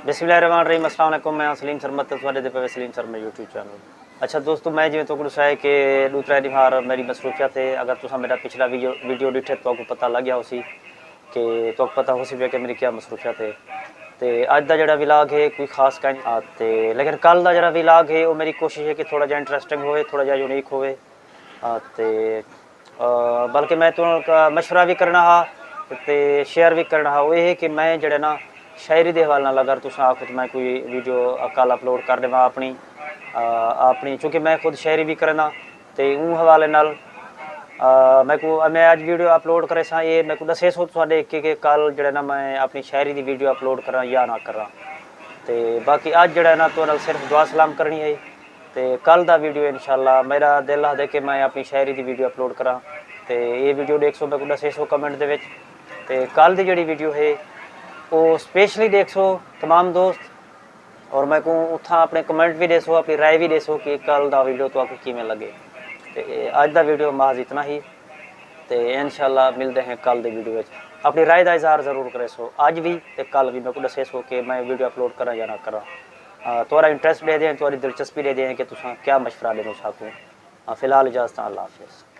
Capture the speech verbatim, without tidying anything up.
بسم اللہ الرحمن الرحیم، السلام علیکم، میں ہاں سلیم سرمد تے تہاڈے دے پے وے سلیم سرمد یوٹیوب چینل۔ اچھا دوستو، میں جیویں تہاکوں ݙسایا ہے کہ ݙو ترے ݙینھ ہار میݙی مصروفیت ہے۔ اگر تساں میݙا پچھلا ویڈیو ویڈیو ݙٹھے تہاکوں پتہ لڳ ڳیا ہوسی کہ تہاکوں پتہ ہوسی پیا کہ میݙی کیا مصروفیت ہے۔ تے اڄ دا جیڑھا ولاگ ہے کوئی خاص کائنی آ تے لیکن کل دا جیڑھا ولاگ ہے او میݙی کوشش ہے کہ تھوڑا جیہا انٹرسٹنگ ہووے، تھوڑا جیہا یونیک ہووے۔ آ تے آ، بلکہ میں تہاکوں مشورہ وی کرݨا ہا تے شیئر وی کرݨا ہا۔ او اے ہے کہ میں جیڑھا نا شاعری دے حوالے نال اگر تساں آکھو تے میں کوئی ویڈیو کل اپلوڈ کر ݙیواں اپݨی آ، اپݨی چونکہ میں خود شاعری وی کرینداں تے اوں حوالے نال آ، میکوں میں اڄ ویڈیو اپلوڈ کریساں، اے میکوں ݙسیسو تہاڈے کہ کہ کل جیڑھا نا میں اپݨی شاعری دی ویڈیو اپلوڈ کراں یا نہ کراں۔ تے باقی اڄ جیڑھا نا تہاڈے نال صرف دعا سلام کرݨی ہے۔ تے کل دا ویڈیو انشاءاللہ میݙا دل آہدے کہ میں اپݨی شاعری دی ویڈیو اپلوڈ کراں۔ تے اے ویڈیو ݙیکھسو، میکوں ݙسیسو کمنٹ دے وچ۔ تے کل دی جیڑھی ویڈیو ہے او سپیشلی ݙیکھسو تمام دوست، اور میکوں اتھاں اپݨے کمنٹ وی ݙیسو، اپݨی رائے وی ݙیسو کہ کل دا ویڈیو تہاکوں کیویں لڳے۔ تے اڄ دا ویڈیو محض اتنا ہی۔ تے انشاءاللہ ملدے ہیں کل دی ویڈیو وچ۔ اپݨی رائے دا اظہار ضرور کریسو، اڄ وی تے کل وی میکوں ݙسیسو کہ میں ویڈیو اپلوڈ کراں یا نہ کراں۔ آ، تہاڈا انٹرسٹ ݙیہدے ہیں، تہاڈی دلچسپی ݙیہدے ہیں کہ تساں کیا مشورہ ݙیندو ساکوں۔ آ، فی الحال اجازت، اللہ حافظ۔